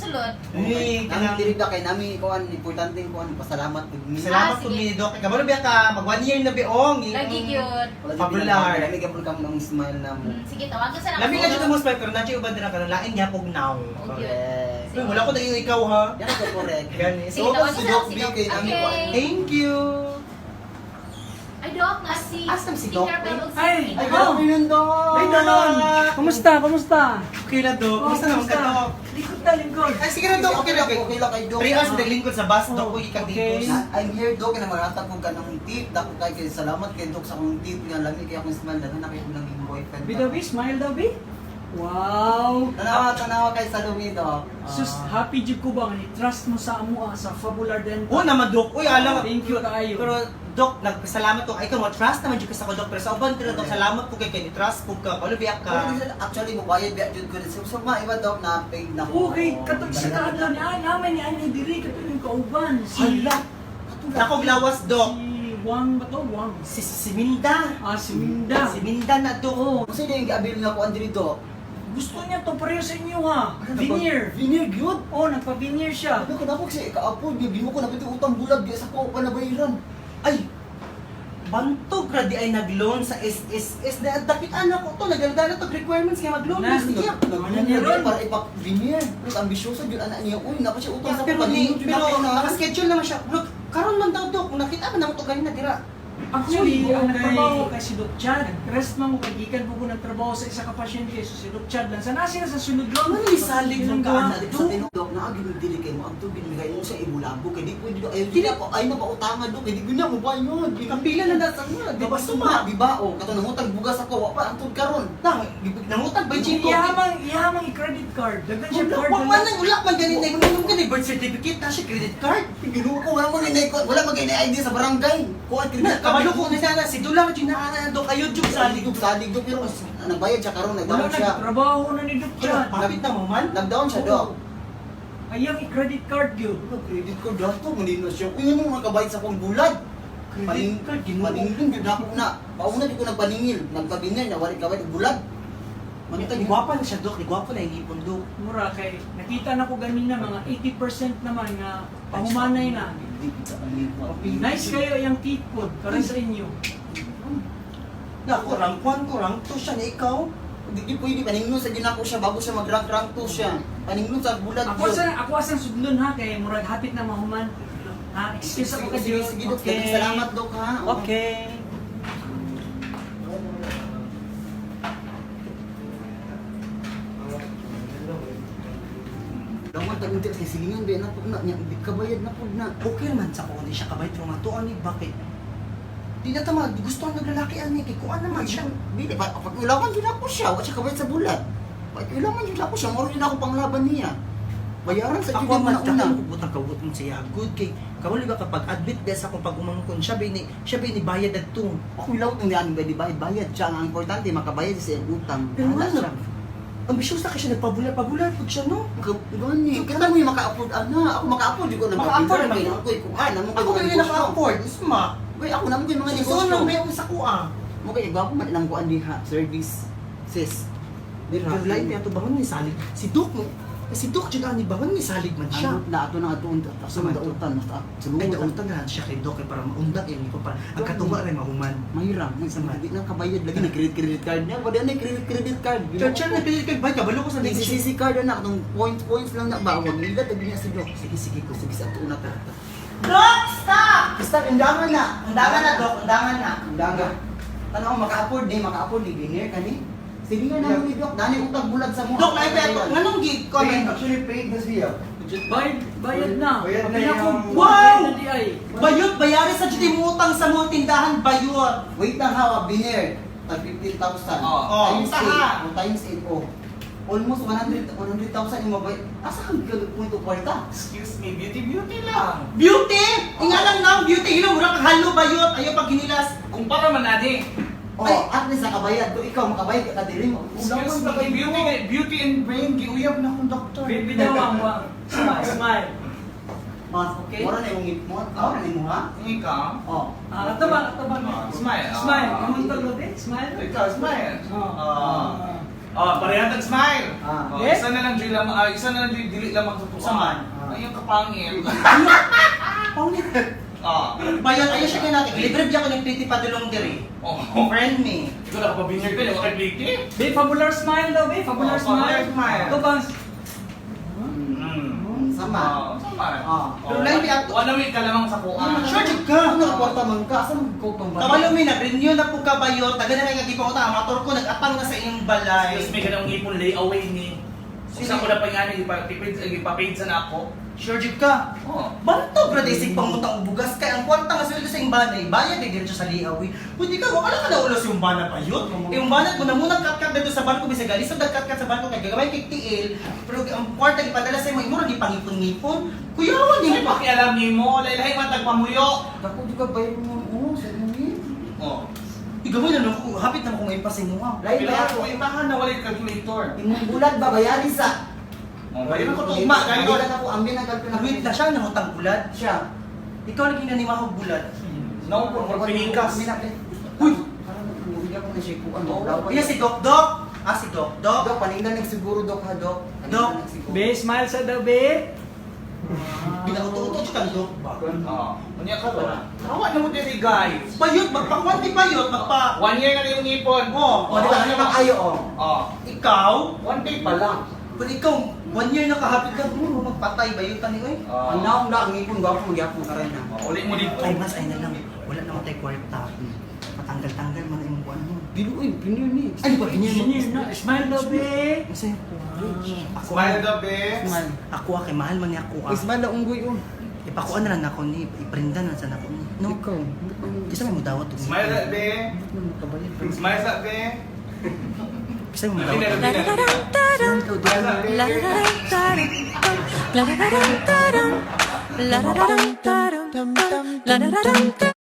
sulod? Eh, Nami kanang diri ba kay nami kuan, importante kuan, pasalamat pud mi. Salamat Ah, po sige. ni Doc. Kabalo biya ka mag one year na biong. Lagi gyud. Wala jud Popular. Nami gapon kamo ng smile na mo. Sige, tawagan sa Lami ka jud mo smile pero na uban dira karon lain gyapon now. Correct. Uy, wala ko na ikaw ha. Yan ko correct. Gani. Sige, So, tawagan si sa Doc si B Doc. kay nami kuan. Okay. Thank you. Ay, Doc, nga si Asam si Doc, Tinkerbell eh? og si Ay, Ay, Tinkerbell. good afternoon, Doc. Ay, Danon! Kumusta? Kumusta? Okay lang, Doc. Kumusta naman ka, Doc? Lingkod ta, lingkod. Ay, sige na, Doc. Okay lang, okay. Okay lang kay Doc. 3 hours naglingkod sa bus, Doc. Oh, Uy, ikag okay. dito. I'm here, Doc, na maratag ko ka ng tip. Dako kay kay salamat kay Doc sa akong tip nga lami kay akong smile daghan na kay ko naging boyfriend. Bidabi, smile daw, bi. Wow! Tanawa, tanawa kay Salome, Doc. Sus, happy jud ko ba nga ni trust mo sa amoa sa Fabular Dental. Oh, naman, Doc. Uy, alam. Thank you kaayo. Pero, Doc, nagpasalamat ko. Ay, ikaw, trust naman jud ka sa ko, Doc. Pero sa uban, pero, Doc, salamat ko kay kay trust ko ka. Kabalo biya Pero ka. actually, mubayad biya jud ko rin. So, ma, iba, Doc, na paid na ko. Okay, katong sa kaadlaw ni ay naman ni ani diri katong yung kauban si Hala. Ako glawas, Doc. Si Wang ba to? Wang. Si Minda. Ah, si Minda. Si Minda na, Doc. Oh, Kasi yung giabil nga ko andiri, Doc. gusto niya to pareho sa inyo ha. Ano na ba? Veneer. Veneer gyud. Oh, nagpa-veneer siya. Ano ka na ko kasi kaapo, bibili ko na pati utang bulag di sa ko pa nabayaran. Ay, bantog ra di ay nag-loan sa SSS na dakit anak ko to nagdala to requirements nga mag-loan Na. siya. Ano niya ron? Para ipak-veneer. Pero ambisyoso jud anak niya. Uy, napa siya utang sa Pero ni jud pero na ako na. naka-schedule naman siya. Look, karon man daw, Dok, kung nakita man namo to ganina dira. Actually, Uy, ang okay. nagtrabaho kay si Doc Chad. Rest man ko kay gikan po ko nagtrabaho sa isa ka pasyente so si Doc Chad lang. Sana sila sa sunod lang. Ano ni salig ng Ilonggo. kaana, Sa tinuod, Dok, naa gyud dili kay mo adto binigay mo siya ibulabo kay di pwede, Dok. Ay, Dili. di ako ay napautangan, Dok, kay di gyud na mo bayad. Kapila na nasa mo, di ba suma? Di ba? O kato nangutang bugas ako, wa pa antod karon. Na, nangutang ba yung ko? Ihamang i-credit card. Daghan siya card. Wala man wala man ganin na yung gani birth certificate na siya credit card. Ginoo ko, wala man ginay wala man ginay ID sa barangay. Kuan Na, credit card. kabalo ko na sana si Dula jud na ana Dok ayo jud salig salig. dog salig dog pero nagbayad siya karon, Wala nagdown siya. nagtrabaho na ni Doc Chad. Kapit na mo man. Nagdown siya, Dok. Ayang i-credit card yun. Ano, credit card dato, hindi na siya. Uy, ano makabayad sa akong bulad? Credit card, ginoo. Paningil, yun ako na. Pauna, di ko nagpaningil. Nagpabingil, nawali kabay, bulad. Manita, ni gwapa na siya, Dok. Ni gwapa na yung ipon, Dok. Mura kay nakita na ko ganina mga 80% naman nga pahumanay na. Nice kayo yung teeth pod para sa inyo. Nako, rank 1 ko, rank 2 siya na ikaw. Hindi di pwede, paningil sa ginako siya bago siya mag-rank rank 2 siya. Paningil sa bulad. Ako yun. sa ako asang sudlon ha kay murag hapit na mahuman. Ha, excuse ako Sige, kayo. sige, sige, Dok. Salamat, Dok, ha? Okay. Dawan, tag-unti, kasi silingan, di na po na. Nya, di kabayad na po na. Okay man sa ko, hindi siya kabait pero nga tuan ni bakit? Di na tama, gusto ang naglalaki ani kay kuan naman siya. Dili, pa, pag ulaman yun ako siya, wa siya kabayad sa bulad. Pag ulaman yun ako siya, moro yun ako panglaban niya. Bayaran sa Ako jud man na una. dako butang kawot mo siya good kay kabalo ba kapag admit des akong pag umangkon siya ba ni bayad adto. Ako ilawat nung niyan, bayad, bayad, bayad siya. Ang importante, makabayad siya sa iyang utang. Pero Bahala ano? siya. Ambisyosa ka siya nagpabular pabular pud siya no. Gani, kita mo yung maka-afford, ana. Ako maka-afford, di ko na Maka-afford maka-afford. naman. Kaya ako ikuan, namo Ako kay naka-afford, isma. Wait, ako namo ko'y mga So negosyo. lang may sa kuha. Mo kay gwapo man ilang kuan diha, service, sis. Dira. Pero lain niya to bangon ni salig. Si Doc mo, si Doc jud ani bangon ni salig man siya. Siya. Na ato na ato unta, sa Sama mga dautan, sa Ay sulod. dautan na siya kay Doc kay para maundak ini ko para ang katunga ray mahuman. Mahirap, may Sama. di na kabayad lagi na credit credit card niya. Wala na credit credit card. Church na credit card ba kabalo ko sa negosyo. CCC card na atong points points lang na ba wag nila tabi niya si Doc. Sige sige ko. Sige sa ato una ta. Doc, stop! Basta undangan na. Undangan na, Doc. Undangan na. Daga. Tanaw maka-afford ni dinner kani. Sige nga naman ni Doc, dani utang bulag sa mo. Doc, lain pa ito. Nganong gig comment? Actually, paid na siya. Bayad, bayad na. Bayad na Sabi ako, yung- Wow! Bayad na di ay. Bayot, bayari sa jud imong utang sa mga tindahan, bayot. Wait lang ha, binir. Tag 15,000. Oh. Times Taha. 8. O times 8 oh. Almost 100 100,000 yung mabay. Asa kang point of kwarta? Excuse me, beauty beauty lang. Beauty! Inga lang na, beauty. Hilo, mura kang halo, bayot. Ayaw pag hinilas. Kumpara man ani. Oh, at least nakabayad do ikaw makabayad ka diri mo. Excuse me, beauty beauty and brain giuyab na akong doktor. Baby daw ang wang. Smile, smile. Mas, Okay. mura na imong mo, mura na imo ha? Ikaw? Oh. Ah, atabang, atabang. Ah, smile. Smile. Ah. Kamuntag lo, eh? Smile. Ikaw, smile. Oh. Ah. Oh, pareha tag smile. Ah. Oh, Eh? isa na lang jud lang, isa na lang jud dili lang magtutuan. Saman. Ay, yung kapangit. Pangit. Ah. Bayot, ayaw siya kay natin. Libre biya ko ng pretty padulong diri. Oh. Friend me. Ikaw nakapabinyer ka, wa kay plate. Be, fabular smile daw, be. Fabular Oh, smile. fabular smile. Ito ba? Sama. Oh, sama. Ah. Pero lang may ato. Wala may kalamang sa kuan. Sure jud ka. Ano nakaporta man ka? Asa man ko pang Kabalo mi nag-renew na po ka bayot. Taga na kay kagipang utang amator ko nag-atang na sa inyong balay. Excuse me, kanang ipon layaway ni. Usa ko na pa nga ni ipatipid, ipapaid sa nako. Sure jud ka. Oh. Bantog ra isig pangutang og bugas kay ang kwarta nga sweldo sa imong banay bayad di diretso sa liawi. Pwede ka wala ka naulos yung bana bayot. Yung bana ko na muna kat-kat dito sa bangko bisag alisod nagkat-kat sa bangko kay gagawin kay tiil pero ang kwarta gipadala sa imo imo ra gipangipon-ngipon. Kuyawan Ay, nimo pa. pakialam nimo, lahi man tagpamuyo. Dako jud ka bayad mo. Oh, sa mo ni. Oh. Igamay na lang ko hapit na ko maimpas sa imo. Lain Pila ba ko ako? imahan na walay calculator. Imong bulat ba bayari sa? Oh, bayaran ko to ugma kayo. Bayad ako ambin ang kalkulator. Wait na siya nangutang bulat. Siya. Ikaw lagi na ni mahog bulat. No, por pinikas. Uy! Parang nagmuhi ako na siya kuan. Iya si Doc Doc. Ah si Doc Doc. Dok, paningdan nagsiguro dok ha dok. Paningdan Dok. nagsiguro. Be, smile sa daw, be. Pinauto-uto jud kang Doc ba. Oh, unya ka ba? Tawa na mo diri guys. Bayot magpakuan di bayot magpa. One year na yung ipon. Oh, Oh, di ba? Ano ayo oh. Oh, Ikaw? one day pa lang. Pero ikaw, one year na kahapit ka, mo, magpatay ba yun tani oy? Oh. Ang naong na ang ipon gwapo magyapon karon na. Oh, uli mo dito. Ay, mas ay na lang. Wala naman tayo kwarta. Patanggal-tanggal man imong kuan mo. Dili oy, pinir ni. Ay, ba ganyan mo? Senior na. Smile daw, be. Kasi, ako, Smile daw, be. Smile. ako ah, kay mahal man niya ako ah. Smile na unggoy oh. Ipakuan na lang ako ni, iprinda na sa nako ni. No? Ikaw. Kisa may mudawat og. Smile daw, be. Smile daw, be. Kisa may mudawat. La da da da da, la da da da da, la da da da da.